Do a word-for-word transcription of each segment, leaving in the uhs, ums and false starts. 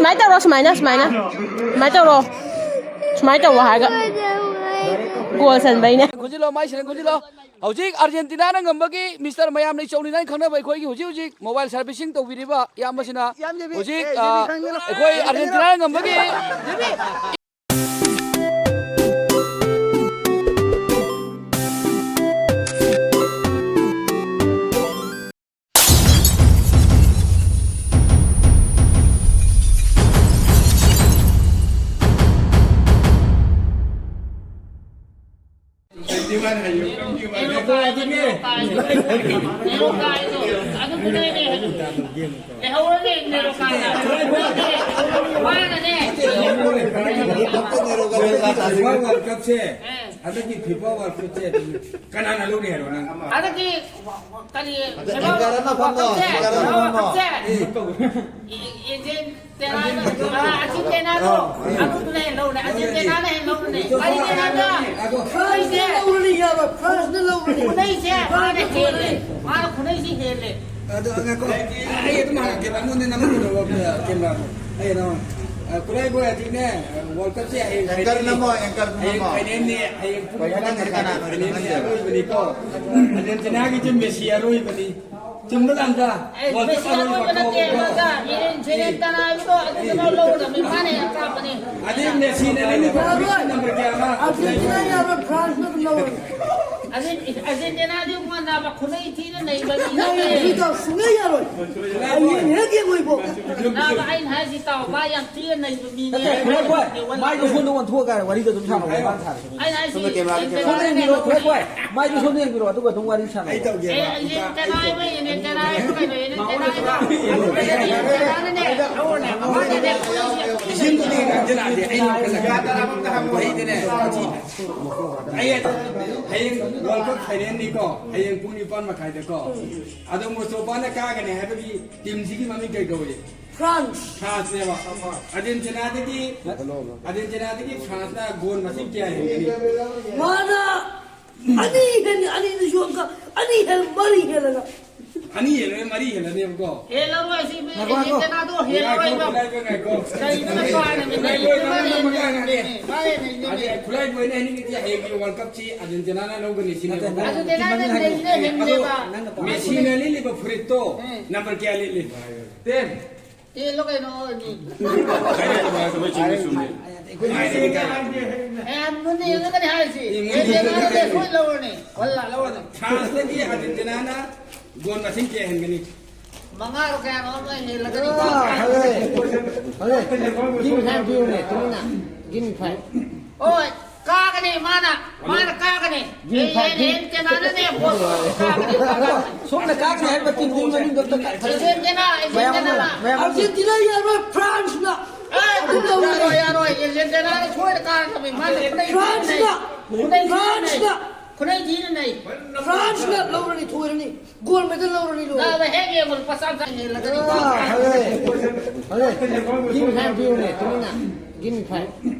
ꯁꯨꯃꯥꯏꯅ ꯇꯧꯔꯣ, ꯁꯨꯃꯥꯏꯅ, ꯁꯨꯃꯥꯏꯅ꯫ ꯁꯨꯃꯥꯏꯅ ꯇꯧꯔꯣ꯫ ꯁꯨꯃꯥꯏꯅ ꯇꯧꯋꯣ ꯍꯥꯏꯔꯒ ꯒꯣꯜ ꯆꯟꯕꯩꯅꯦ꯫ ꯈꯨꯟꯖꯤꯜꯂꯣ, ꯃꯥꯏ ꯁꯤꯔꯦ, ꯈꯨꯟꯖꯤꯜꯂꯣ꯫ ꯍꯧꯖꯤꯛ ꯑꯥꯔꯖꯦꯟꯇꯤꯅꯥꯅ ꯉꯝꯕꯒꯤ ꯃꯤꯁꯇꯔ ꯃꯌꯥꯝꯅ ꯏꯆꯧꯅꯤꯅ ꯈꯪꯅꯕ ꯑꯩꯈꯣꯏꯒꯤ ꯍꯧꯖꯤꯛ ꯍꯧꯖꯤꯛ ꯃꯣꯕꯥꯏꯜ ꯁꯥꯔꯚꯤꯁꯤꯡ ꯇꯧꯕꯤꯔꯤꯕ ꯏꯌꯥꯝꯕꯁꯤꯅ ꯍꯧꯖꯤꯛ, ꯑ, ꯑꯩꯈꯣꯏ ꯑꯥꯔꯖꯦꯟꯇꯤꯅꯥꯅ ꯉꯝꯕꯒꯤ ꯂꯩꯍꯧꯔꯅꯤ ꯅꯦꯔꯣꯀꯥꯅ꯫ ꯃꯥꯅꯅꯦ꯫ ꯋꯥꯔꯜ ꯀꯞꯁꯦ, ꯍꯟꯗꯛꯀꯤ ꯐꯤꯐꯥ ꯋꯥꯔꯜ ꯀꯞꯁꯦ ꯀꯅꯥꯅ ꯂꯧꯅꯤ ꯍꯥꯏꯔꯣ ꯅꯪ? ꯍꯟꯗꯛꯀꯤ ꯀꯔꯤ, ꯐꯤꯐꯥ ꯋꯥꯔꯜ ꯀꯞꯁꯦ, ꯐꯤꯐꯥ ꯋꯥꯔꯜ ꯀꯞꯁꯦ, ꯏ-, ꯏ-, ꯏꯟꯖꯤꯟ ꯑꯥꯔꯖꯦꯟꯇꯤꯅꯥꯗꯣ, ꯑꯗꯨꯗꯨꯅ ꯍꯦꯟꯅ ꯂꯧꯔꯦ꯫ ꯑꯥꯔꯖꯦꯟꯇꯤꯅꯥꯅ ꯍꯦꯟꯅ ꯂꯧꯔꯦ꯫ ꯀꯔꯤꯒꯤꯅꯣ ꯍꯥꯏꯕꯗ ꯐ꯭ꯔꯥꯟꯁꯅ ꯂꯧꯔꯅꯤ ꯍꯥꯏꯕ, ꯐ꯭ꯔꯥꯟꯁꯅ ꯂꯧꯔꯅꯤ꯫ ꯈꯨꯅꯩꯁꯦ ꯃꯥꯅ ꯍꯦꯜꯂꯦ꯫ ꯃꯥꯅ ꯈꯨꯅꯩꯁꯤ ꯍꯦꯜꯂꯦ꯫ ꯑꯗꯣ ꯉꯥꯏꯈꯣ꯫ ꯑꯩ ꯑꯗꯨꯝ ꯍꯪꯉꯛꯀꯦꯕ꯫ ꯑꯩꯉꯣꯟꯗ ꯅꯝꯃꯛꯀꯅꯣꯕ, ꯀꯦꯃꯦꯔꯥꯗꯣ꯫ ꯑꯩ ꯑꯗꯨꯝ, ꯑ, ꯈꯨꯠꯂꯥꯏ ꯕꯣꯏ ꯍꯧꯖꯤꯛꯅꯦ, ꯋꯥꯔꯜ ꯀꯞꯁꯦ ꯍꯌꯦꯡ ꯑꯦꯡꯀꯔ ꯐꯥꯏꯅꯦꯜꯅꯤ꯫ ꯅꯝꯃꯣ, ꯑꯦꯡꯀꯔ ꯍꯌꯦꯡ ꯅꯝꯃꯣ꯫ ꯐꯥꯏꯅꯦꯜꯅꯤ, ꯍꯌꯦꯡ ꯄꯨꯡ ꯀꯩꯅꯣ ꯅꯤꯄꯥꯟ ꯅꯪꯒꯤꯁꯦ ꯃꯈꯥꯏꯗ ꯀꯅꯥꯅꯣ? ꯐꯥꯏꯅꯦꯜꯅꯤ, ꯑꯔꯣꯏꯕꯅꯤꯀꯣ꯫ ꯑꯥꯔꯖꯦꯟꯇꯤꯅꯥꯒꯤ ꯇꯤꯝ ꯃꯦꯁꯤ ꯑꯔꯣꯏꯕꯅꯤ꯫ ꯆꯨꯝꯕ ꯂꯥꯟꯕ꯭ꯔꯥ? ꯑꯦ, ꯋꯥꯔꯜ ꯀꯞ ꯃꯦꯁꯤ ꯑꯔꯣꯏꯕ ꯑꯔꯣꯏꯕ ꯅꯠꯇꯦ, ꯀꯥꯎꯕꯀꯣ꯫ ꯅꯠꯇꯦ, ꯑꯦ, ꯑꯥꯔꯖꯦꯟꯇꯤꯅꯥꯒꯤꯗꯣ ꯑꯗꯨꯗꯨꯅ ꯂꯧꯒꯗꯕꯅꯤ, ꯃꯥꯅ ꯍꯦꯟꯅ ꯀꯥꯞꯄꯅꯤ꯫ ꯑꯗꯩ ꯃꯦꯁꯤꯅ ꯂꯩꯔꯤꯕ ꯌꯥꯔꯣꯏ꯫ ꯅꯝꯕꯔ ꯀꯌꯥꯅꯣ? ꯑꯥꯔꯖꯦꯟꯇꯤꯅꯥ ꯌꯥꯔꯣꯏ, ꯐ꯭ꯔꯥꯟꯁꯅ ꯑꯗꯨꯝ ꯂꯧꯔꯅꯤ꯫ ꯑꯥꯔꯖꯦꯟ-, ꯑꯥꯔꯖꯦꯟꯇꯤꯅꯥꯗꯤ ꯃꯥꯟꯅꯕ ꯈꯨꯅꯩ ꯊꯤꯅ ꯅꯩꯕ ꯃꯤ ꯅꯪ ꯅꯠꯇꯦ꯫ ꯁꯤ ꯇꯧ ꯁꯨꯡꯌꯥ ꯌꯥꯔꯣꯏ꯫ ꯍꯌꯦꯡ ꯍꯦꯛ ꯌꯦꯡꯉꯣꯏꯕꯣ꯫ ꯅꯥꯕ, ꯑꯩꯅ ꯍꯥꯏꯁꯤ ꯇꯥꯎ, ꯃꯥ ꯌꯥꯝ ꯊꯤꯅ ꯅꯩꯕ ꯃꯤꯅꯦ꯫ ꯅꯠꯇꯦ, ꯈꯨꯂꯥꯏ ꯕꯣꯏ, ꯃꯥꯏꯗꯣ ꯁꯣꯝꯗ ꯑꯣꯟꯊꯣꯛꯑꯒ ꯋꯥꯔꯤꯗꯣ ꯑꯗꯨꯝ ꯁꯥꯟꯅꯧ, ꯃꯥꯅ ꯁꯥꯔꯁꯨ꯫ ꯑꯩꯅ ꯍꯥꯏꯁꯤ ꯁꯣꯝꯗ ꯀꯦꯃꯦꯔꯥꯗ ꯌꯦꯡꯕꯤꯔꯣ, ꯈꯨꯂꯥꯏ ꯕꯣꯏ, ꯃꯥꯏꯗꯣ ꯁꯣꯝꯗ ꯌꯦꯡꯕꯤꯔꯣ, ꯑꯗꯨꯒ ꯑꯗꯨꯝ ꯋꯥꯔꯤ ꯁꯥꯟꯅꯧ꯫ ꯑꯩ ꯇꯧꯒꯦꯕ꯫ ꯑꯦ, ꯑꯦ, ꯀꯅꯥ ꯍꯥꯏꯕ? ꯑꯦ, ꯀꯅꯥ ꯍꯥꯏꯕ? ꯀꯩꯅꯣ, ꯑꯦ, ꯀꯅꯥ ꯍꯥꯏꯕ? ꯑꯦ, ꯀꯅꯥꯅꯅꯦ? ꯑꯃꯅꯅꯦ? ꯏꯁꯤꯡꯗꯨꯗꯤ ꯉꯥꯡꯁꯤꯜꯂꯛꯑꯗꯤ ꯑꯩ ꯋꯥꯈꯜꯗ ꯋꯥꯍꯩꯗꯅꯦ꯫ ꯑꯩ ꯍꯌꯦꯡ ꯋꯥꯔꯜ ꯀꯞ ꯐꯥꯏꯅꯦꯜꯅꯤꯀꯣ, ꯍꯌꯦꯡ ꯄꯨꯡ ꯅꯤꯄꯥꯟ ꯃꯈꯥꯏꯗꯀꯣ꯫ ꯑꯗꯣ ꯃꯣꯁꯇꯣꯄꯥꯅ ꯀꯥꯒꯅꯤ ꯍꯥꯏꯕꯒꯤ ꯇꯤꯝꯁꯤꯒꯤ ꯃꯃꯤꯡ ꯀꯩ ꯀꯧꯏ? ꯐ꯭ꯔꯥꯟꯁ꯫ ꯐ꯭ꯔꯥꯟꯁꯅꯦꯕ꯫ ꯑꯥꯔꯖꯦꯟꯇꯤꯅꯥꯗꯒꯤ, ꯑꯥꯔꯖꯦꯟꯇꯤꯅꯥꯗꯒꯤ ꯐ꯭ꯔꯥꯟꯁꯅ ꯒꯣꯜ ꯃꯁꯤꯡ ꯀꯌꯥ ꯍꯦꯟꯒꯅꯤ? ꯃꯥꯅ ꯑꯅꯤ ꯍꯦꯟꯅ, ꯑꯅꯤꯗꯨꯁꯨ ꯑꯪꯀ ꯑꯅꯤ ꯍꯦꯟ-, ꯃꯔꯤ ꯍꯦꯜꯂꯒ꯫ ꯑꯅꯤ ꯍꯦꯜꯂꯣꯏ, ꯃꯔꯤ ꯍꯦꯜꯂꯅꯦꯕꯀꯣ꯫ ꯍꯦꯜꯂꯔꯣꯏ, ꯁꯤ ꯉꯥꯏꯈꯣ, ꯉꯥꯏꯈꯣ꯫ ꯑꯥꯔꯖꯦꯟꯇꯤꯅꯥꯗꯣ ꯍꯦꯜꯂꯔꯣꯏꯕ꯫ ꯉꯥꯏꯈꯣ, ꯉꯥꯏꯈꯣ, ꯉꯥꯏꯈꯣ꯫ ꯀꯩꯅꯣ ꯃꯥꯅ ꯃꯤ ꯈꯨꯂꯥꯏꯕꯣꯏ, ꯅꯪ ꯃꯥꯅ ꯃꯤ ꯃꯥꯅ ꯃꯤ ꯃꯥꯅ ꯃꯤ ꯃꯥꯅ ꯃꯤ ꯑꯗꯩ ꯈꯨꯂꯥꯏꯕꯣꯏꯅ ꯍꯥꯏꯅꯤꯡꯉꯤꯗꯤ ꯍꯌꯦꯡꯒꯤ World Cupꯁꯤ ꯑꯥꯔꯖꯦꯟꯇꯤꯅꯥꯅ ꯂꯧꯒꯅꯤ ꯁꯤꯅꯦꯕꯀꯣ꯫ ꯅꯠꯇꯦ, ꯅꯠꯇꯦ, ꯑꯥꯔꯖꯦꯟꯇꯤꯅꯥꯅ ꯅꯪ ꯂꯩꯕꯅꯦ, ꯑꯗꯣ ꯍꯦꯟꯅꯦꯕ꯫ ꯃꯦꯁꯤꯅ ꯂꯤꯠꯂꯤꯕ ꯐꯨꯔꯤꯠꯇꯣ ꯎꯝ꯫ Number ꯀꯌꯥ ꯂꯤꯠꯂꯤ? Ten꯫ ꯇꯦꯜꯂꯣ ꯀꯩꯅꯣ, ꯃꯤ꯫ ꯆꯨꯝꯃꯤ, ꯆꯨꯝꯃꯤ, ꯆꯨꯝꯃꯤ꯫ ꯑꯦ, ꯃꯨꯟꯅ ꯌꯦꯡꯉꯒꯅꯤ ꯍꯥꯏꯔꯤꯁꯤ꯫ ꯌꯦꯡꯉꯨꯅꯦ꯫ ꯑꯦ, ꯌꯦꯡꯉꯒꯅꯦ, ꯁꯣꯏ ꯂꯧꯔꯅꯤ꯫ ꯍꯣꯏ, ꯂꯥ-, ꯂꯧꯔꯅꯤ꯫ ꯐ꯭ꯔꯥꯟꯁꯇꯒꯤ ꯑꯥꯔꯖꯦꯟꯇꯤꯅꯥꯅ ꯒꯣꯜ ꯃꯁꯤꯡ ꯀꯌꯥ ꯍꯦꯟꯒꯅꯤ? ꯃꯉꯥꯔꯣ ꯀꯌꯥꯅꯣ ꯑꯃ ꯍꯦꯜꯂꯒꯅꯤ꯫ ꯑꯥ, ꯐꯔꯦ꯫ ꯐꯔꯦ꯫ Give me five ꯄꯤꯌꯨꯅꯦ, ꯇꯨꯃꯤꯟꯅ꯫ Give me five꯫ ꯍꯣꯏ, ꯀꯥꯒꯅꯤ ꯃꯥꯅ, ꯃꯥꯅ ꯀꯥꯒꯅꯤ꯫ ꯃꯤ ꯑꯦ, ꯐꯥ-, ꯑꯦ, ꯃꯤ ꯑꯦ, ꯀꯅꯥꯅꯅꯦ ꯕꯣꯜ ꯀꯥꯒꯅꯤ, ꯀꯥꯒꯅꯤ꯫ ꯁꯣꯝꯅ ꯀꯥꯒꯅꯤ ꯍꯥꯏꯕ ꯇꯤꯝꯗꯨꯒꯤ ꯃꯅꯨꯡꯗ ꯑꯝꯇ ꯀꯥ-, ꯑꯥꯔꯖꯦꯟꯇꯤꯅꯥ, ꯃꯌꯥꯝ ꯑꯥꯔꯖꯦꯟꯇꯤꯅꯥ꯫ ꯑꯃ, ꯃꯌꯥꯝ ꯑꯃ꯫ ꯑꯥꯔꯖꯦꯟꯇꯤꯅꯥ ꯌꯥꯔꯣꯏ, ꯐ꯭ꯔꯥꯟꯁꯅ꯫ ꯑꯦ, ꯑꯗꯨꯝ ꯇꯧꯔꯅꯤ꯫ ꯌꯥꯔꯣꯏ, ꯌꯥꯔꯣꯏ, ꯑꯥꯔꯖꯦꯟꯇꯤꯅꯥꯅ ꯁꯣꯏꯗ ꯀꯥꯒꯗꯕꯅꯤ꯫ ꯃꯥꯅ ꯈꯨꯠꯅꯩ ꯐ꯭ꯔꯥꯟꯁꯅ, ꯊꯤꯅ ꯅꯩ꯫ ꯈꯨꯠꯅꯩ ꯊꯤꯅ ꯐ꯭ꯔꯥꯟꯁꯅ꯫ ꯅꯩ꯫ ꯈꯨꯠꯅꯩ ꯊꯤꯅ ꯅꯩ꯫ ꯐ꯭ꯔꯥꯟꯁꯅ ꯂꯧꯔꯅꯤ, ꯊꯣꯏꯔꯅꯤ꯫ ꯒꯣꯜ ꯃꯦꯗꯜ ꯂꯧꯔꯅꯤ, ꯂꯣꯏꯔꯦ꯫ ꯂꯥꯛꯑꯣ, ꯍꯦꯛ ꯌꯦꯡꯉꯨ, ꯂꯨꯄꯥ ꯆꯥꯝ ꯆꯥꯝ ꯌꯦꯜꯂꯒꯅꯤ꯫ ꯑꯥ, ꯐꯔꯦ, ꯐꯔꯦ꯫ Give me five ꯄꯤꯌꯨꯅꯦ, ꯇꯨꯃꯤꯟꯅ꯫ Give me five꯫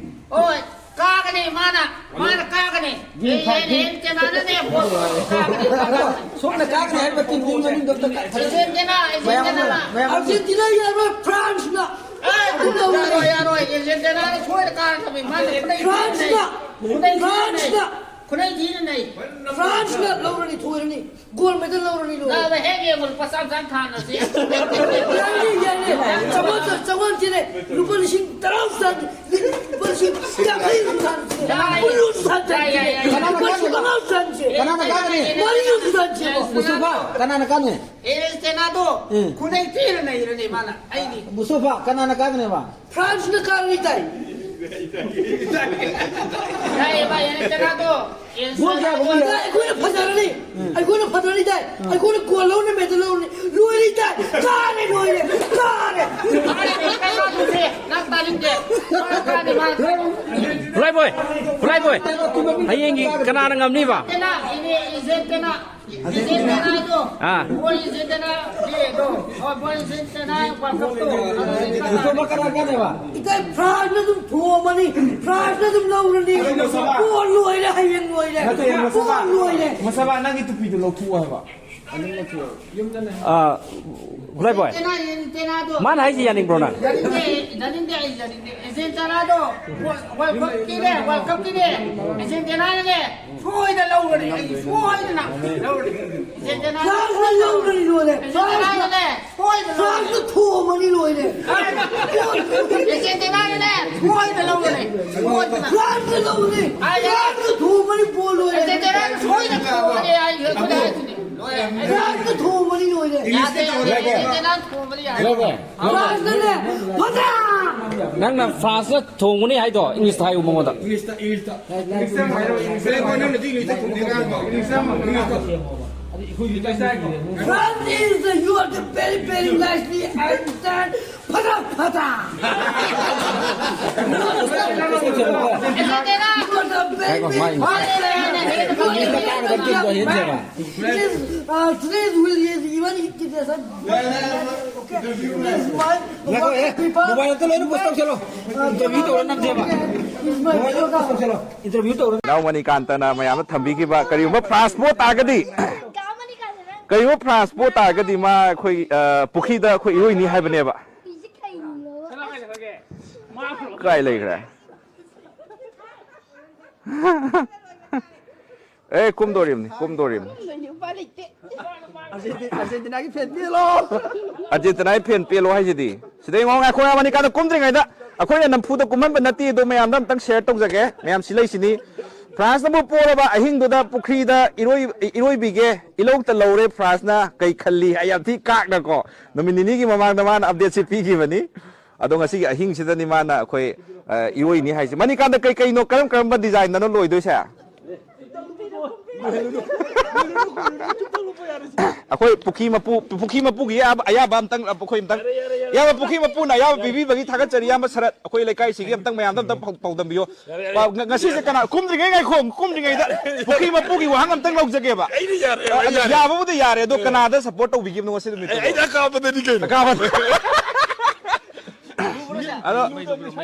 ꯍꯣꯏ, ꯀꯥꯒꯅꯤ ꯃꯥꯅ, ꯃꯥꯅ ꯀꯥꯒꯅꯤ꯫ Give me five, ꯑꯦ, give ꯑꯦ, ꯑꯦ, ꯀꯅꯥꯅꯅꯦ ꯕꯣꯜ ꯀꯥꯒꯅꯤ, ꯀꯥꯒꯅꯤ꯫ ꯁꯣꯝꯅ ꯀꯥꯒꯅꯤ ꯍꯥꯏꯕ ꯇꯤꯝꯗꯨꯒꯤ ꯃꯅꯨꯡꯗ ꯑꯝꯇ ꯀꯥ-, ꯑꯥꯔꯖꯦꯟꯇꯤꯅꯥ, ꯃꯌꯥꯝ ꯑꯃ, ꯑꯥꯔꯖꯦꯟꯇꯤꯅꯥ꯫ ꯃꯌꯥꯝ ꯑꯃ꯫ ꯑꯥꯔꯖꯦꯟꯇꯤꯅꯥ ꯌꯥꯔꯣꯏ, ꯐ꯭ꯔꯥꯟꯁꯅ꯫ ꯑꯦ, ꯑꯗꯨꯝ ꯇꯧꯔꯅꯤ꯫ ꯌꯥꯔꯣꯏ, ꯌꯥꯔꯣꯏ, ꯑꯥꯔꯖꯦꯟꯇꯤꯅꯥꯅ ꯁꯣꯏꯗ ꯀꯥꯒꯗꯕꯅꯤ꯫ ꯃꯥꯅ ꯈꯨꯠꯅꯩ ꯊꯤꯅ ꯅꯩ꯫ ꯐ꯭ꯔꯥꯟꯁꯅ꯫ ꯈꯨꯠꯅꯩ ꯊꯤꯅ ꯅꯩ꯫ ꯐ꯭ꯔꯥꯟꯁꯅ꯫ ꯈꯨꯠꯅꯩ ꯊꯤꯅ ꯅꯩ꯫ ꯐ꯭ꯔꯥꯟꯁꯅ ꯂꯧꯔꯅꯤ, ꯊꯣꯏꯔꯅꯤ꯫ ꯒꯣꯜ ꯃꯦꯗꯜ ꯂꯧꯔꯅꯤ, ꯂꯣꯏꯔꯦ꯫ ꯂꯥꯛꯑꯣ, ꯍꯦꯛ ꯌꯦꯡꯉꯨ, ꯂꯨꯄꯥ ꯆꯥꯝ ꯆꯥꯝ ꯊꯥꯅꯁꯤ꯫ ꯌꯥꯏꯅꯦ, ꯌꯥꯏꯅꯦ꯫ ꯆꯥꯝꯃꯉꯥ, ꯆꯥꯝꯃꯉꯥ ꯊꯤꯔꯦ꯫ ꯂꯨꯄꯥ ꯂꯤꯁꯤꯡ ꯇꯔꯥ ꯊꯥꯅꯁꯤ꯫ ꯂꯨꯄꯥ ꯂꯤꯁꯤꯡ ꯌꯥꯡꯈꯩ ꯑꯗꯨꯝ ꯊꯥꯅꯁꯤ꯫ ꯌꯥꯏ, ꯌꯥꯏ, ꯍꯨꯝꯐꯨ ꯑꯗꯨꯝ ꯊꯥꯅꯁꯤ꯫ ꯌꯥꯏ, ꯌꯥꯏ, ꯌꯥꯏ꯫ ꯂꯨꯄꯥ ꯂꯤꯁꯤꯡ ꯃꯉꯥ ꯑꯗꯨꯝ ꯊꯥꯅꯁꯤ꯫ ꯀꯅꯥꯅ ꯀꯥꯒꯅꯤ? ꯃꯔꯤ ꯑꯗꯨꯝ ꯊꯥꯅꯁꯤ꯫ ꯃꯨꯁꯇꯐꯥ, ꯀꯅꯥꯅ ꯀꯥꯅꯤ? ꯑꯦꯔꯦꯟꯁꯇꯦꯅꯥꯗꯣ ꯎꯝ꯫ ꯈꯨꯠꯅꯩ ꯊꯤꯅ ꯅꯩꯔꯅꯤ ꯃꯥꯅ꯫ ꯑꯩꯗꯤ꯫ ꯃꯨꯁꯇꯐꯥ, ꯀꯅꯥꯅ ꯀꯥꯒꯅꯦꯕ? ꯐ꯭ꯔꯥꯟꯁꯅ ꯀꯥꯔꯅꯤ ꯇꯥꯏ꯫ ꯌꯥꯏꯌꯦ ꯚꯥꯏ, ꯑꯦꯔꯦꯟꯁꯇꯦꯅꯥꯗꯣ꯫ ꯒꯣꯜ ꯀꯌꯥꯒꯨꯝꯕ ꯂꯩ? ꯑꯩꯈꯣꯏꯅ ꯐꯖꯔꯅꯤ꯫ ꯎꯝ꯫ ꯑꯩꯈꯣꯏꯅ ꯐꯖꯔꯅꯤ ꯇꯥꯏ꯫ ꯎꯝ꯫ ꯑꯩꯈꯣꯏꯅ ꯒꯣꯜ ꯂꯧꯔꯅꯤ, ꯃꯦꯗꯜ ꯂꯧꯔꯅꯤ꯫ ꯂꯣꯏꯔꯦ ꯇꯥꯏ꯫ ꯀꯥꯔꯦ, ꯂꯣꯏꯔꯦ꯫ ꯀꯥꯔꯦ꯫ ꯅꯪ ꯇꯥꯅꯤꯡꯗꯦ꯫ ꯃꯥ ꯀꯥꯅꯤ, ꯃꯥ ꯀꯥꯅꯤ꯫ ꯈꯨꯠꯂꯥꯏꯕꯣꯏ, ꯈꯨꯠꯂꯥꯏꯕꯣꯏ, ꯍꯌꯦꯡꯒꯤ ꯀꯅꯥꯅ ꯉꯝꯅꯤꯕ? ꯑꯥꯔꯖꯦꯟꯇꯤꯅꯥ, ꯏꯅꯦ, ꯑꯥꯔꯖꯦꯟꯇꯤꯅꯥ꯫ ꯑꯥ꯫ ꯕꯣꯜ ꯏꯟꯖꯤꯟꯗꯅ ꯄ꯭ꯂꯦꯗꯣ, ꯍꯣꯏ, ꯕꯣꯜ ꯏꯟꯖꯤꯟꯗꯅ ꯋꯥꯔꯜ ꯀꯞꯇꯣ꯫ ꯃꯨꯁꯇꯐꯥ, ꯀꯅꯥ ꯀꯥꯟꯅꯦꯕ? ꯏꯇꯩ, ꯐ꯭ꯔꯥꯟꯁꯅ ꯑꯗꯨꯝ ꯊꯣꯝꯃꯅꯤ, ꯐ꯭ꯔꯥꯟꯁꯅ ꯑꯗꯨꯝ ꯂꯧꯔꯅꯤ꯫ ꯅꯠꯇꯦ, ꯃꯨꯁꯇꯐꯥ꯫ ꯕꯣꯜ ꯂꯣꯏꯔꯦ, ꯍꯌꯦꯡ ꯂꯣꯏꯔꯦ꯫ ꯅꯠꯇꯦ, ꯃꯨꯁꯇꯐꯥ꯫ ꯕꯣꯜ ꯂꯣꯏꯔꯦ꯫ ꯃꯨꯁꯇꯐꯥ, ꯅꯪꯒꯤ ꯇꯨꯄꯤꯗꯣ ꯂꯧꯊꯣꯛꯑꯣ ꯍꯥꯏꯕ꯫ ꯑꯥ, ꯈꯨꯠꯂꯥꯏ ꯕꯣꯏ, ꯃꯥꯅ ꯍꯥꯏꯁꯤ ꯌꯥꯅꯤꯡꯕ꯭ꯔꯣ ꯅꯪ? ꯌꯥꯅꯤꯡꯗꯦ, ꯌꯥꯅꯤꯡꯗꯦ, ꯑꯩ ꯌꯥꯅꯤꯡꯗꯦ꯫ ꯑꯦꯖꯦꯟꯇꯤꯅꯥꯗꯣ ꯋꯥꯔꯜ ꯀꯞꯀꯤꯅꯦ, ꯋꯥꯔꯜ ꯀꯞꯀꯤꯅꯦ, ꯑꯦꯖꯦꯟꯇꯤꯅꯥꯅꯅꯦ ꯁꯣꯏꯗꯅ ꯂꯧꯔꯅꯤ, ꯑꯩ ꯁꯣꯏꯗꯅ ꯂꯧꯔꯅꯤ꯫ ꯑꯦꯖꯦꯟꯇꯤꯅꯥꯅ ꯐ꯭ꯔꯥꯟꯁꯅ ꯂꯧꯔꯅꯤ ꯂꯣꯏꯔꯦ꯫ ꯑꯦꯖꯦꯟꯇꯤꯅꯥꯅꯅꯦ ꯁꯣꯏꯗꯅ ꯂꯧꯔꯅꯤ꯫ ꯐ꯭ꯔꯥꯟꯁꯅ ꯊꯣꯝꯃꯅꯤ ꯂꯣꯏꯔꯦ꯫ ꯑꯦꯖꯦꯟꯇꯤꯅꯥꯅꯅꯦ ꯁꯣꯏꯗꯅ ꯂꯧꯔꯅꯤ꯫ ꯁꯣꯏꯗꯅ꯫ ꯐ꯭ꯔꯥꯟꯁꯅ ꯂꯧꯔꯅꯤ꯫ ꯐ꯭ꯔꯥꯟꯁꯅ ꯊꯣꯝꯃꯅꯤ ꯕꯣꯜ ꯂꯣꯏꯔꯦ꯫ ꯑꯦꯖꯦꯟꯇꯤꯅꯥꯅ ꯁꯣꯏꯗꯅ ꯊꯣꯝꯃꯅꯤ, ꯑꯩ ꯍꯧꯖꯤꯛ ꯍꯥꯏꯁꯤꯅꯤ꯫ ꯂꯣꯏꯔꯦ꯫ ꯐ꯭ꯔꯥꯟꯁꯅ ꯊꯣꯝꯃꯅꯤ ꯂꯣꯏꯔꯦ꯫ ꯌꯥꯗꯦ, ꯌꯥꯗꯦ, ꯑꯦꯖꯦꯟꯇꯤꯅꯥꯅ ꯊꯣꯝꯃꯅꯤ ꯌꯥꯗꯦ꯫ ꯐ꯭ꯔꯥꯟꯁꯅꯅꯦ ꯐꯖ ꯅꯪꯅ ꯐ꯭ꯔꯥꯟꯁꯇ ꯊꯣꯡꯒꯅꯤ ꯍꯥꯏꯗꯣ ꯏꯪꯂꯤꯁꯇ ꯍꯥꯏꯌꯨ ꯃꯉꯣꯟꯗ꯫ ꯏꯪꯂꯤꯁꯇ, ꯏꯪꯂꯤꯁꯇ꯫ ꯏꯪꯂꯤꯁꯇ ꯑꯃ ꯍꯥꯏꯔꯣ, ꯏꯪꯂꯤꯁꯇ꯫ ꯀꯩꯅꯣ, ꯅꯪꯅꯗꯤ ꯏꯪꯂꯤꯁꯇ ꯈꯨꯝꯗꯦ ꯉꯥꯡꯕ꯫ ꯏꯪꯂꯤꯁꯇ ꯑꯃ, ꯏꯪꯂꯤꯁꯇ꯫ France is the, you are the very, very nicely understand. ꯐꯖ ꯐꯖ꯫ You are the very, very ꯉꯥꯏꯈꯣ, ꯃꯥ ꯏꯪꯂꯤꯁ꯫ ꯏꯪꯂꯤꯁꯇ ꯉꯥꯡꯒꯗꯕ ꯇꯤꯟꯗꯣ ꯍꯦꯟꯖꯕ꯫ Please, uh, please, will you even give us a, okay? Please, my ꯉꯥꯏꯈꯣ, ꯑꯦ, people. ꯃꯣꯕꯥꯏꯜ ꯑꯝꯇ ꯂꯣꯏꯅ ꯄꯨꯁ ꯇꯧꯁꯜꯂꯣ꯫ Interview ꯇꯧꯔ ꯅꯝꯁꯦꯕ꯫ ꯃꯣꯕꯥꯏꯜ ꯂꯣꯏꯅ ꯄꯨꯁ ꯇꯧꯁꯜꯂꯣ꯫ ꯏꯟꯇꯔꯚ꯭ꯌꯨ ꯇꯧꯔ ꯅꯥꯎ ꯃꯅꯤꯀꯥꯟꯇꯅ ꯃꯌꯥꯝꯅ ꯊꯝꯕꯤꯈꯤꯕ, ꯀꯔꯤꯒꯨꯝꯕ ꯐ꯭ꯔꯥꯟꯁ ꯄꯣ ꯇꯥꯔꯒꯗꯤ, ꯀꯔꯤꯒꯨꯝꯕ ꯐ꯭ꯔꯥꯟꯁ ꯄꯣ ꯇꯥꯔꯒꯗꯤ ꯃꯥ ꯑꯩꯈꯣꯏ, ꯑ, ꯄꯨꯈ꯭ꯔꯤꯗ ꯑꯩꯈꯣꯏ ꯏꯔꯣꯏꯅꯤ ꯍꯥꯏꯕꯅꯦꯕ꯫ ꯀꯥꯏ ꯂꯩꯈ꯭ꯔꯦ? ꯑꯦ, ꯀꯨꯝꯗꯣꯔꯤꯕꯅꯤ, ꯀꯨꯝꯗꯣꯔꯤꯕꯅꯤ꯫ ꯀꯨꯝꯗꯣꯏꯅꯤ, ꯎꯄꯥꯏ ꯂꯩꯇꯦ꯫ ꯑꯥꯔꯖꯦꯟꯇꯤ-, ꯑꯥꯔꯖꯦꯟꯇꯤꯅꯥꯒꯤ ꯐꯦꯟ ꯄꯦꯜꯂꯣ꯫ ꯑꯥꯔꯖꯦꯟꯇꯤꯅꯥꯒꯤ ꯐꯦꯟ ꯄꯦꯜꯂꯣ ꯍꯥꯏꯁꯤꯗꯤ꯫ ꯁꯤꯗꯩ ꯉꯥꯎ ꯉꯥꯏꯈꯣ, ꯑꯃꯅꯤꯀꯥꯗ ꯀꯨꯝꯗ꯭ꯔꯤꯉꯩꯗ ꯑꯩꯈꯣꯏꯅ ꯅꯝꯐꯨꯗ ꯀꯨꯝꯍꯟꯕ ꯅꯠꯇꯦ, ꯑꯗꯣ ꯃꯌꯥꯝꯗ ꯑꯝꯇꯪ ꯁꯤꯌꯔ ꯇꯧꯖꯒꯦ꯫ ꯃꯌꯥꯝ ꯁꯤ ꯂꯩꯁꯤꯅꯤ꯫ ꯐ꯭ꯔꯥꯟꯁꯅꯕꯨ ꯄꯣꯔꯕ ꯑꯍꯤꯡꯗꯨꯗ ꯄꯨꯈ꯭ꯔꯤꯗ ꯏꯔꯣꯏ-, ꯏꯔꯣꯏꯕꯤꯒꯦ, ꯏꯂꯧꯇ ꯂꯧꯔꯦ ꯐ꯭ꯔꯥꯟꯁꯅ, ꯀꯩ ꯈꯜꯂꯤ ꯍꯥꯏ ꯌꯥꯝ ꯊꯤ ꯀꯥꯛꯅꯀꯣ꯫ ꯅꯨꯃꯤꯠ ꯅꯤꯅꯤꯒꯤ ꯃꯃꯥꯡꯗ ꯃꯥꯅ ꯑꯞꯗꯦꯠꯁꯤ ꯄꯤꯈꯤꯕꯅꯤ꯫ ꯑꯗꯣ ꯉꯁꯤꯒꯤ ꯑꯍꯤꯡꯁꯤꯗꯅꯤ ꯃꯥꯅ ꯑꯩꯈꯣꯏ, ꯑ, ꯏꯔꯣꯏꯅꯤ ꯍꯥꯏꯁꯦ꯫ ꯃꯅꯤꯀꯥꯟꯗ ꯀꯩ ꯀꯩꯅꯣ, ꯀꯔꯝ ꯀꯔꯝꯕ ꯗꯤꯖꯥꯏꯟꯗꯅꯣ ꯂꯣꯏꯗꯣꯏꯁꯦ? ꯑꯩꯈꯣꯏ ꯄꯨꯈ꯭ꯔꯤ ꯃꯄꯨ, ꯄꯨꯈ꯭ꯔꯤ ꯃꯄꯨꯒꯤ ꯑꯌꯥꯕ, ꯑꯌꯥꯕ ꯑꯝꯇꯪ, ꯑꯩꯈꯣꯏ ꯑꯝꯇꯪ, ꯌꯥꯔꯦ, ꯌꯥꯔꯦ, ꯌꯥꯔꯦ, ꯏꯌꯥꯝꯕ, ꯌꯥꯔꯦ꯫ ꯄꯨꯈ꯭ꯔꯤ ꯃꯄꯨꯅ ꯑꯌꯥꯕ ꯄꯤꯕꯤꯕꯒꯤ ꯊꯥꯒꯠꯆꯔꯤ, ꯏꯌꯥꯝꯕ ꯁꯔꯠ꯫ ꯑꯩꯈꯣꯏ ꯂꯩꯀꯥꯏꯁꯤꯒꯤ ꯑꯝꯇꯪ, ꯃꯌꯥꯝꯗ ꯑꯝꯇꯪ ꯄꯥꯎ-, ꯄꯥꯎꯗꯝꯕꯤꯌꯣ꯫ ꯌꯥꯔꯦ, ꯌꯥꯔꯦ꯫ ꯄꯥꯎ-, ꯉ-, ꯉꯁꯤꯁꯦ ꯀꯅꯥ, ꯀꯨꯝꯗ꯭ꯔꯤꯉꯩ ꯉꯥꯏꯈꯣ, ꯀꯨꯝꯗ꯭ꯔꯤꯉꯩꯗ ꯄꯨꯈ꯭ꯔꯤ ꯃꯄꯨꯒꯤ ꯋꯥꯍꯪ ꯑꯝꯇꯪ ꯂꯧꯖꯒꯦꯕ꯫ ꯑꯩꯗꯤ ꯌꯥꯔꯦ, ꯑ, ꯑꯗꯨ ꯌꯥꯔꯦ꯫ ꯌꯥꯕꯕꯨꯗꯤ ꯌꯥꯔꯦ, ꯑꯗꯣ ꯑꯦ꯫ ꯀꯅꯥꯗ ꯁꯞꯄꯣꯔꯠ ꯇꯧꯕꯤꯈꯤꯕꯅꯣ ꯉꯁꯤ ꯅꯨꯃꯤꯠꯇꯨꯕꯣ? ꯑꯩ, ꯑꯩꯗꯤ ꯑꯀꯥꯕꯗꯅꯤ ꯀꯩꯅꯣ꯫ ꯑꯀꯥꯕꯗ꯫ ꯑꯗꯣ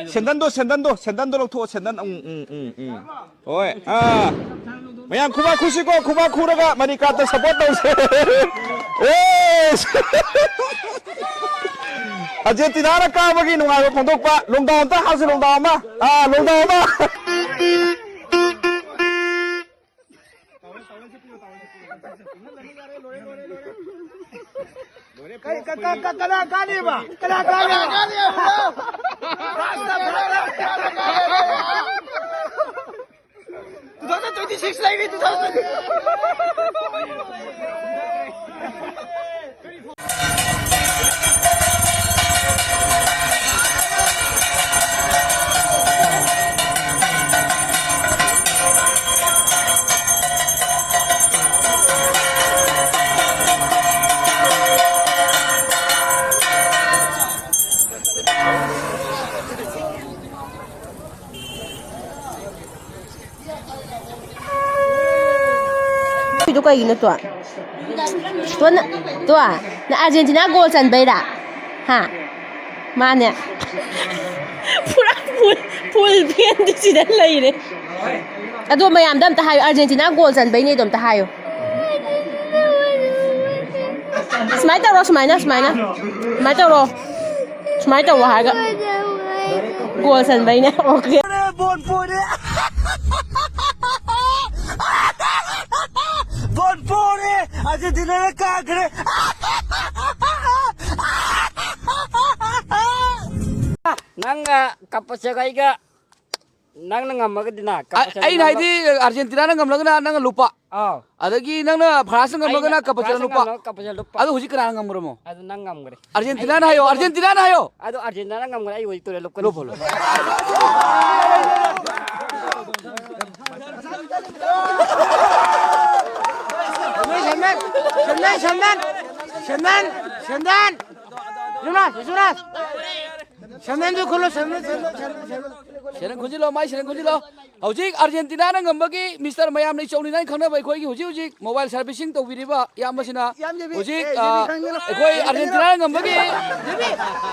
ꯁꯦꯟꯗꯟꯗꯣ, ꯁꯦꯟꯗꯟꯗꯣ, ꯁꯦꯟꯗꯟꯗꯣ ꯂꯧꯊꯣꯛꯑꯣ, ꯁꯦꯟꯗꯟ꯫ ꯎꯝ, ꯎꯝ, ꯎꯝ, ꯎꯝ꯫ ꯍꯣꯏ, ꯑꯥ꯫ ꯃꯌꯥꯝ ꯈꯨꯕꯥꯛ ꯈꯨꯁꯤꯀꯣ, ꯈꯨꯕꯥꯛ ꯈꯨꯔꯒ ꯃꯅꯤꯀꯥꯟꯇ support ꯇꯧꯁꯦ꯫ ꯑꯦꯁ! ꯑꯥꯔꯖꯦꯟꯇꯤꯅꯥꯅ ꯀꯥꯕꯒꯤ ꯅꯨꯡꯉꯥꯏꯕ ꯐꯣꯡꯗꯣꯛꯄ꯫ ꯂꯣꯡꯗꯥꯎ ꯑꯝꯇ ꯍꯥꯞꯁꯤ, ꯂꯣꯡꯗꯥꯎ ꯑꯃ꯫ ꯑꯥ, ꯂꯣꯡꯗꯥꯎ ꯑꯃ꯫ ꯀ-, ꯀ-, ꯀ-, ꯀ-, ꯀꯅꯥ ꯀꯥꯅꯦꯕ? ꯀꯅꯥ ꯀꯥꯅꯦꯕ? Two thousand twenty-six ꯂꯩꯔꯤ, two thousand twenty-six꯫ ꯏꯗꯨ ꯀꯩꯒꯤꯅꯣ ꯇꯣ? ꯇꯣ ꯅ-, ꯇꯣ, ꯅꯪ ꯑꯥꯔꯖꯦꯟꯇꯤꯅꯥ ꯒꯣꯜ ꯆꯟꯕꯩꯔꯥ? ꯍꯥ? ꯃꯥꯅꯦ꯫ ꯄꯨꯔꯥ ꯐꯨꯜ, ꯐꯨꯜ ꯐꯦꯟꯗꯤ ꯁꯤꯗ ꯂꯩꯔꯦ꯫ ꯑꯗꯣ ꯃꯌꯥꯝꯗ ꯑꯝꯇ ꯍꯥꯏꯌꯨ, ꯑꯥꯔꯖꯦꯟꯇꯤꯅꯥ ꯒꯣꯜ ꯆꯟꯕꯩꯅꯦ ꯑꯗꯣ ꯑꯝꯇ ꯍꯥꯏꯌꯨ꯫ ꯁꯨꯃꯥꯏꯅ ꯇꯧꯔꯣ, ꯁꯨꯃꯥꯏꯅ, ꯁꯨꯃꯥꯏꯅ꯫ ꯁꯨꯃꯥꯏꯅ ꯇꯧꯔꯣ꯫ ꯁꯨꯃꯥꯏꯅ ꯇꯧꯔꯣ ꯍꯥꯏꯔꯒ ꯒꯣꯜ ꯆꯟꯕꯩꯅꯦ꯫ ꯑꯣꯀꯦ꯫ ꯕꯣꯜ ꯄꯣꯔꯦ꯫ ꯕꯣꯜ ꯄꯣꯔꯦ꯫ ꯑꯥꯔꯖꯦꯟꯇꯤꯅꯥꯅ ꯀꯥꯈ꯭ꯔꯦ꯫ ꯅꯪꯒ ꯀꯞꯄꯁꯦꯒ ꯑꯩꯒ ꯅꯪꯅ ꯉꯝꯃꯒꯗꯤꯅ ꯑ-, ꯀꯞꯄꯁꯦ ꯑꯩꯅ ꯉꯝꯃ-, ꯍꯥꯏꯗꯤ ꯑꯥꯔꯖꯦꯟꯇꯤꯅꯥꯅ ꯉꯝꯂꯒꯅ ꯅꯪꯅ ꯂꯨꯄꯥ꯫ ꯑꯥꯎ꯫ ꯑꯗꯒꯤ ꯅꯪꯅ ꯐ꯭ꯔꯥꯟꯁꯅ ꯉꯝꯂꯒꯅ ꯑꯩꯅ ꯀꯞꯄꯁꯦ ꯐ꯭ꯔꯥꯟꯁꯅ ꯂꯨꯄꯥ꯫ ꯉꯝꯂꯒ ꯀꯞꯄꯁꯦ ꯂꯨꯄꯥ꯫ ꯑꯗꯣ ꯍꯧꯖꯤꯛ ꯀꯅꯥꯅ ꯉꯝꯈ꯭ꯔꯃꯣ? ꯑꯗꯨ ꯅꯪ ꯉꯝꯈ꯭ꯔꯦ꯫ ꯑꯥꯔꯖꯦꯟꯇꯤꯅꯥꯅ ꯑꯩ, ꯍꯥꯏꯌꯣ, ꯑꯩ ꯑꯥꯔꯖꯦꯟꯇꯤꯅꯥꯅ ꯍꯥꯏꯌꯣ꯫ ꯑꯗꯨ ꯑꯥꯔꯖꯦꯟꯇꯤꯅꯥꯅ ꯉꯝꯈ꯭ꯔꯦ, ꯑꯩ ꯑꯣꯏ ꯇꯨꯔꯦ ꯂꯨꯞꯀꯅꯤ꯫ ꯂꯨꯞꯄꯣ, ꯂꯨꯞꯄꯣ꯫ ꯁꯦꯟꯗꯟ, ꯁꯦꯟꯗꯟ, ꯁꯦꯟꯗꯟ, ꯁꯦꯟꯗꯟ, ꯁꯦꯟꯗꯟ꯫ ꯌꯨꯅꯥꯁ, ꯌꯨꯅꯥꯁ꯫ ꯁꯦꯟꯗꯟꯗꯨ ꯈꯨꯜꯂꯣ, ꯁꯦꯟꯗꯟ, ꯁꯦꯟꯗꯟ, ꯁꯦꯟꯗꯟ, ꯁꯦꯟꯗꯟ꯫ ꯁꯦꯔꯪ ꯈꯨꯟꯖꯤꯜꯂꯣ, ꯃꯥꯏ ꯁꯦꯔꯪ ꯈꯨꯟꯖꯤꯜꯂꯣ꯫ ꯍꯧꯖꯤꯛ ꯑꯥꯔꯖꯦꯟꯇꯤꯅꯥꯅ ꯉꯝꯕꯒꯤ ꯃꯤꯁꯇꯔ ꯃꯌꯥꯝꯅ ꯏꯆꯧꯅꯤꯅ ꯈꯪꯅꯕ ꯑꯩꯈꯣꯏꯒꯤ ꯍꯧꯖꯤꯛ ꯍꯧꯖꯤꯛ ꯃꯣꯕꯥꯏꯜ ꯁꯥꯔꯚꯤꯁꯤꯡ ꯇꯧꯕꯤꯔꯤꯕ ꯏꯌꯥꯝꯕꯁꯤꯅ ꯍꯧꯖꯤꯛ, ꯑ, ꯑꯩꯈꯣꯏ ꯑꯥꯔꯖꯦꯟꯇꯤꯅꯥꯅ ꯉꯝꯕꯒꯤ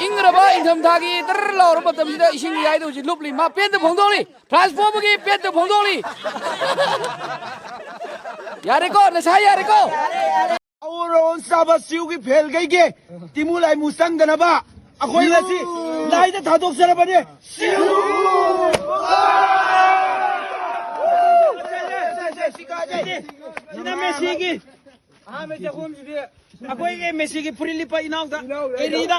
ꯏꯪꯈ꯭ꯔꯕ ꯏꯪꯊꯝꯊꯥꯒꯤ ꯇꯔ ꯂꯥꯎꯔꯕ ꯃꯇꯝꯁꯤꯗ ꯏꯁꯤꯡ ꯌꯥꯏꯗ ꯍꯧꯖꯤꯛ ꯂꯨꯞꯂꯤ꯫ ꯃꯥ ꯄꯦꯟꯗ ꯐꯣꯡꯗꯣꯛꯂꯤ꯫ ꯐ꯭ꯔꯥꯟꯁ ꯄꯣꯕꯒꯤ ꯄꯦꯟꯗ ꯐꯣꯡꯗꯣꯛꯂꯤ꯫ ꯌꯥꯔꯦꯀꯣ, ꯅꯁꯥ ꯌꯥꯔꯦꯀꯣ꯫ ꯑꯑꯣꯟ ꯑꯑꯣꯟ ꯆꯥꯕ ꯁꯤꯎꯒꯤ ꯐꯦꯜꯈꯩꯒꯤ ꯇꯤꯃꯨ ꯂꯥꯏꯃꯨ ꯆꯪꯗꯅꯕ ꯑꯩꯈꯣꯏ ꯉꯁꯤ ꯂꯥꯏꯗ ꯊꯥꯗꯣꯛꯆꯔꯕꯅꯤ꯫ ꯁꯤꯎ! ꯁꯤꯅ ꯃꯦꯁꯤꯒꯤ ꯑꯍꯥꯟꯕ ꯆꯈꯣꯝꯁꯤꯗꯤ ꯑꯩꯈꯣꯏꯒꯤ ꯃꯦꯁꯤꯒꯤ ꯐꯨꯔꯤꯠ ꯂꯤꯠꯄ ꯏꯅꯥꯎꯗ ꯑꯦꯔꯤꯗ